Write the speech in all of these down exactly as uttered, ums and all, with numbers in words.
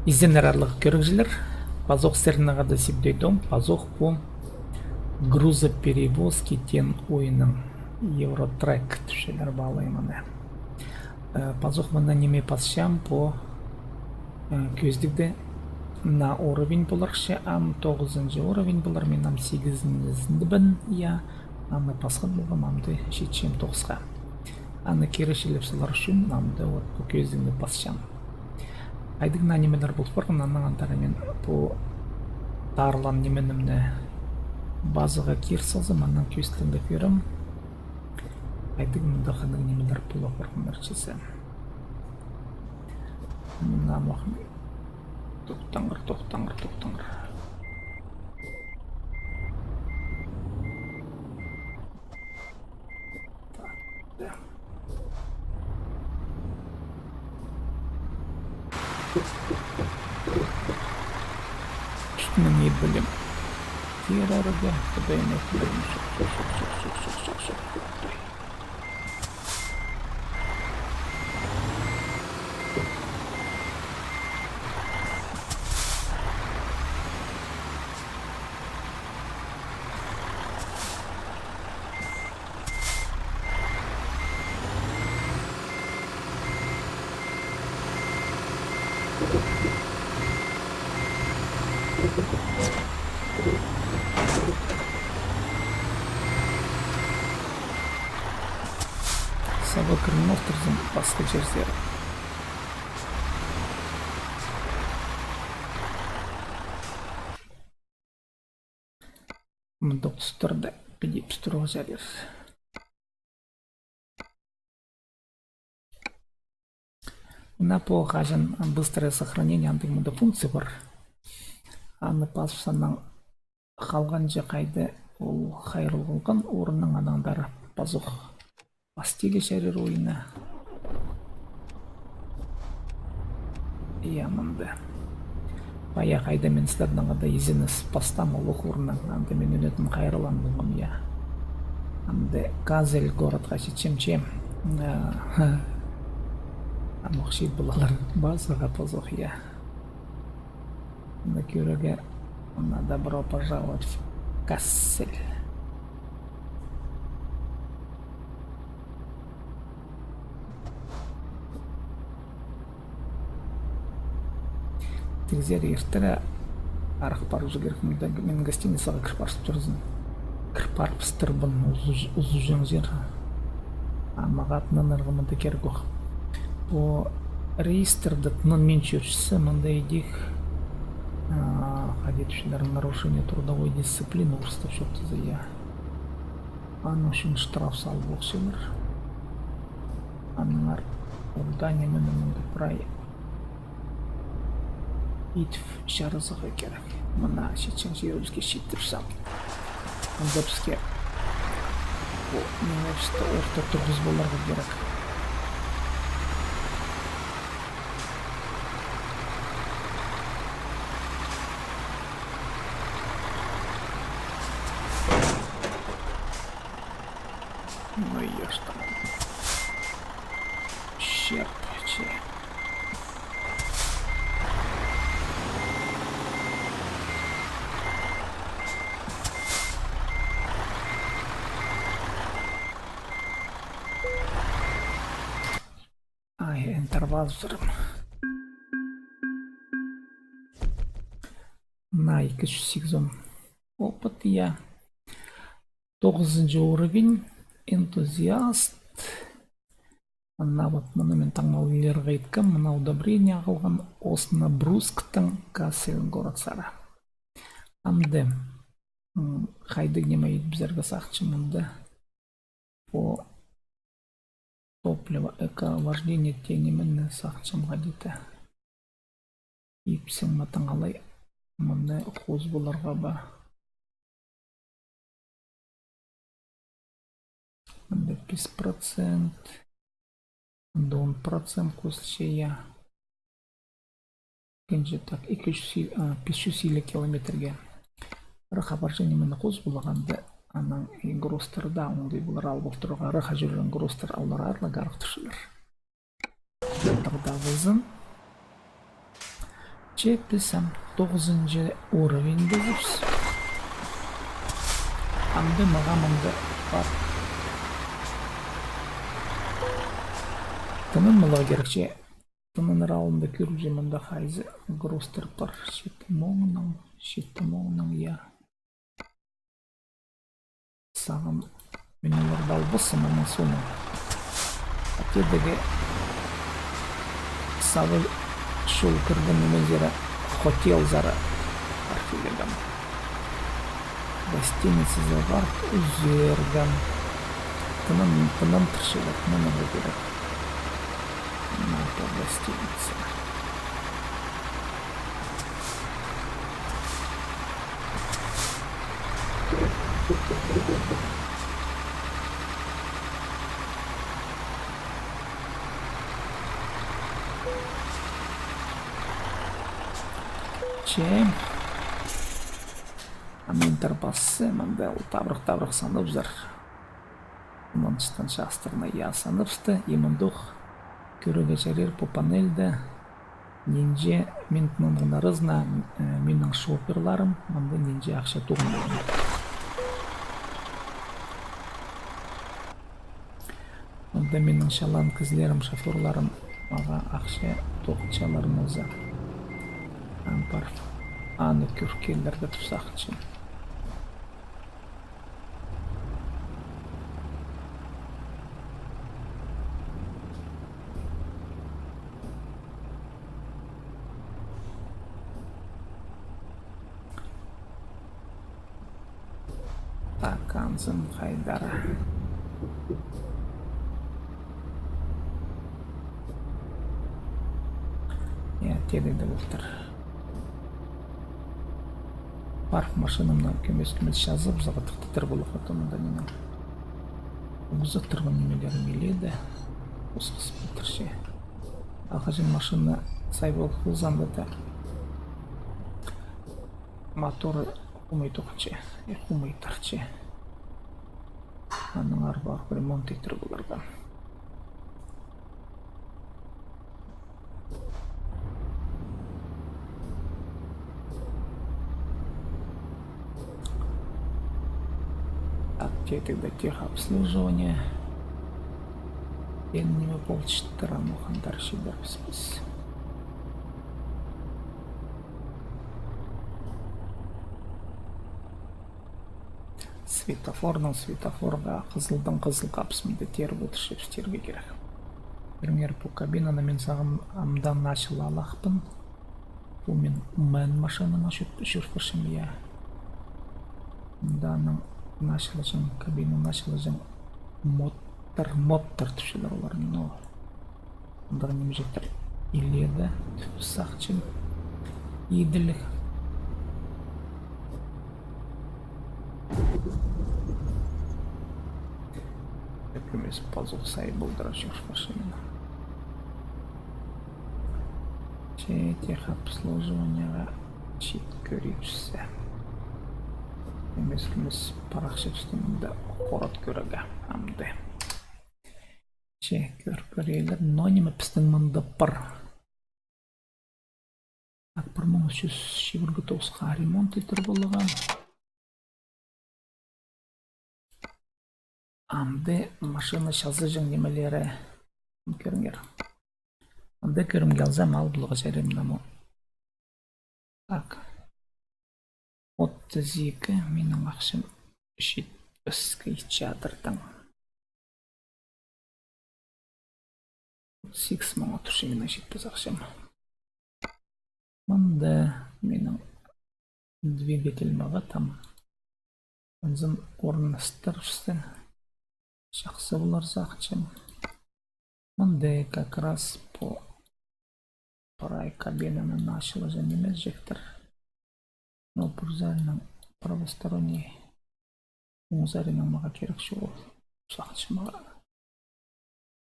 Изеннер, аарлығ кӧрігҷілер, пазох сірернең хада Сибдей Том, пазох пу грузоперевозки теен ойынның, Евротрек тіпчелер пу алай мына. Э, пазох мына ниме пасчам, пу, э, кӧзідігде на уровень поларча, ам тоғызынҷы уровень полар, мин ам сигізінҷізіндебін, я, аны пасхан полғам, амды читчем тоғысха. Аны киречілеп салар ӱчӱн амды вот пу кӧзідігні пасчам. Хайдағ на нимелер пол парған, аннаң андар мин пу таарлаан нименімні базаға кир салзам, аннаң кӧзідігні кӧрем. Хайдағ мында хайдағ нимелер пола парғаннар чізе. Мына махны. Тохтаңар, тохтаңар, тохтаңар. Чуть не не блин. Кирарга, куда ему блин. Шок, шок, шок. Саба кірін олтырзын пасха чирзер. Мындағ тустарда піди пістіруға чарир. Мына пу хаҷан быстрое сохранение, андағ мында функция пар. Аны пазып, саннаң халғанҷа хайда ол хайралған орыннаң, анаңар пазох пастирға чарир ойынны. Я, мында. Пая хайда мин сірернең хада изеннес пастаам ол орыннаң, анда мин ӧнетін хайраллаан полғам, я. Анда Казель городха читчем чи. А, ха. Ам ох чит полар базаға пазох, я. Мына кӧрерге, мына добро пожаловать в Кассель. Тігізер иртіре арах парып чӧрерге кирек, мында мин гостиницаға кір парып турзын. Кір парыбыстырбын, узуҷаң чир. А мағаа тынанарға мында кирек ох. Пу рейстерде тынанмин чӧрчезің, мында идӧк, а, хайди тіпчелер, нарушение трудовой дисциплины, орыстап чоохтаза, я. Аның ӱчӱн штраф салып алчалар. Аннаңар ол даа ниме, мында прай итіп чарызарға кирек. Мына читчең чирібіске читіріп сал. Анда піске пу нимебісті орта турғызып аларға кирек. Ну, ё ж там. Черт, че. Ай, интервал взрыв. На, ікі чӱс сигізон опыт, я. Тоғызынҷы уровень, энтузиаст. Ана вот мыны мин таңмалирға иткем, мына удобрение ағылған, осына Брусктаң Кассель городсар. Амды, м, хайдағ ниме ит пісерге сағынчам мында. По топливо, эко-вождение теен нимені сағынчам хайди-да. Ипсең матаң алай, мыны хозып аларға ба. Мында пис процент, мында он процент хозылча, я. Ікінҷі, так, ікі чӱс, а, пис чӱс илиг километрге. Ырахха парча нимені хозып алғанда, анаң и грузтар даа оңдай полар алып турарға, ырахха чӧрген грузтар аларға араларға арах тӱсчелер. Тағда ползын. Че піс ам тоғызынҷы уровеньдезібіс. Амды мағаа мында пар. Тынанмаларға кирек, че тынанар алнында кӧрібізем, мында хайзы грузтар пар. Читі муңнаң, читі муңнаң, я. Сағам мин оларды албассым, аның соонаң. А тидігі сағам чол кірген нимезер, хотелзар пар килгем. Гостиницазар пар ӱзерге. Тынан, тынан тырчалар, тынанарға кирек. Мына пу гостиница. Че. Ам интерфейсі, мында ол табырах-табырах санабызар. Мынҷыстаң частығына, я, санабысты, и мындох кӧрерге чарир пу панельде. Нинҷе мин тынанған аразына, э, минің шопперларым, мында нинҷе ахча тоғынған. Мында минің чалаан кізілерім, шофёрларым, мағаа ахча тоғынчалар нооза. Ам пар, аны кӧріп килерге тіп сағынчам. Так, анзын хайдар. Я, тидіг дее полтыр. Парк машинамны кӧмес-кӧмес чазып, зағдыхтатыр поларға, то мында ниме. Узаттырған нимелерім иледе. Осхас полтырча. Ағаа чон машина сай полып полза, анда даа моторы хумай тоғынча, э, хумай тарча. Аннаңар парып ремонт иттір поларға. Аптека да техобслуживание. Ен ниме полчыттыр, аны хандар чидербіс піс. Светофорнаң светофорға, хызылдаң хызылға піс мында теер полчабыс, теерге кирек. Кӧріңер, пу кабинаны мин сағам амды начал алахпын. Пу мин мӧн машинанаң чӧр-, чӧр парчам, я. Мында аның началҷаң, кабина началҷаң модтар, модтар тіпчелер олар, но. Андағ нимеҷектер иледе, тіп сағынчам. Иділіг. Кӧмес пазох сай полдыра чӧр парчам мин. Че техобслуживаниеға чит кӧрібіссе. Кӧмес-кӧмес парахчабыс мында хорат кӧрерге амды. Че кӧр кӧрерлер, но ниме пістің мында пар. Так, пір муң ӱс чӱс чибіргі тоғысха ремонт иттір полған. Амды машина чазыҷаң нимелері. Кӧріңер. Анда кӧрімге алзам, ал поларға чарир намы. Так. Отыс ікі минің ахчам читпеске итче адырдаң. Сигіс муңа турча минің читпес ахчам. Мында минің двигатель мағаа там. Анзын орнастырыбысты. Чахсы полар сағынчам. Мында как раз пу прай кабинаны началҷаң нимеҷектер. Но пір саринаң правосторонний, оң саринаң мағаа кирек чоғыл. Сағынчам, мағаа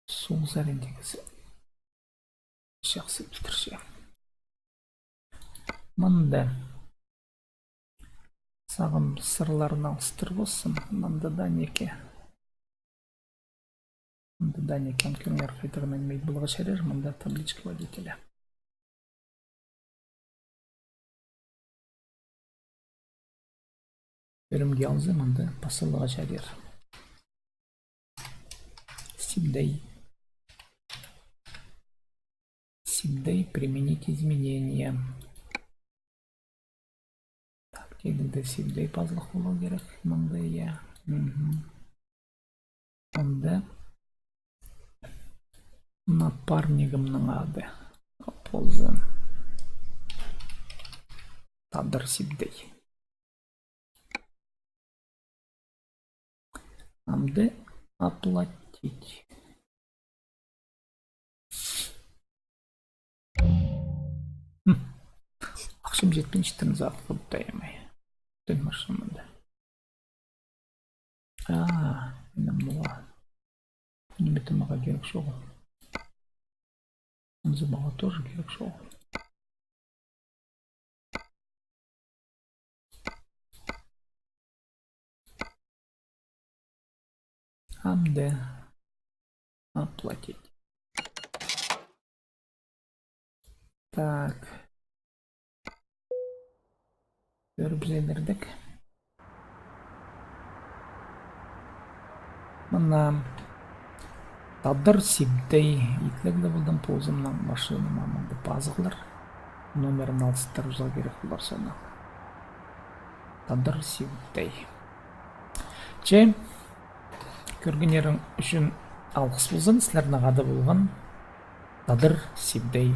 сол сарин тигізі чахсы пілдірче. Мында сағам сырларын алыстырыбыссым, мында даа ниме. Мында даа ниме, кӧріңер, хайдағ ниме поларға чарир, мында табличка водителя. Кӧрімге алза, мында пас саларға чарир. Сибдей. Сибдей, применить изменения. Так, тегінде сибдей пазылых поларға кирек мында, я. Мгм. Анда напарнигімнің ады. Ползын. Тадар сибдей. Ам даа оплатить. Хм. Ахчам читпинче, транзакция путтаймай. Тӧн машинада. А, мына муға. Ниме, мағаа кирек чоғыл. Анзы мағаа тоже кирек чоғыл. Ам даа оплатить. Так. Кӧріп чӧрдік. Мына Тадар сибдей, итлегле полдым позымның машинама, мында пазығлар. Номерін алыстырыбызарға кирек полар соонаң. Тадар сибдей. Че, кӧргеннерің ӱчӱн алғыс ползын, сірернең хада полған Тадар сибдей.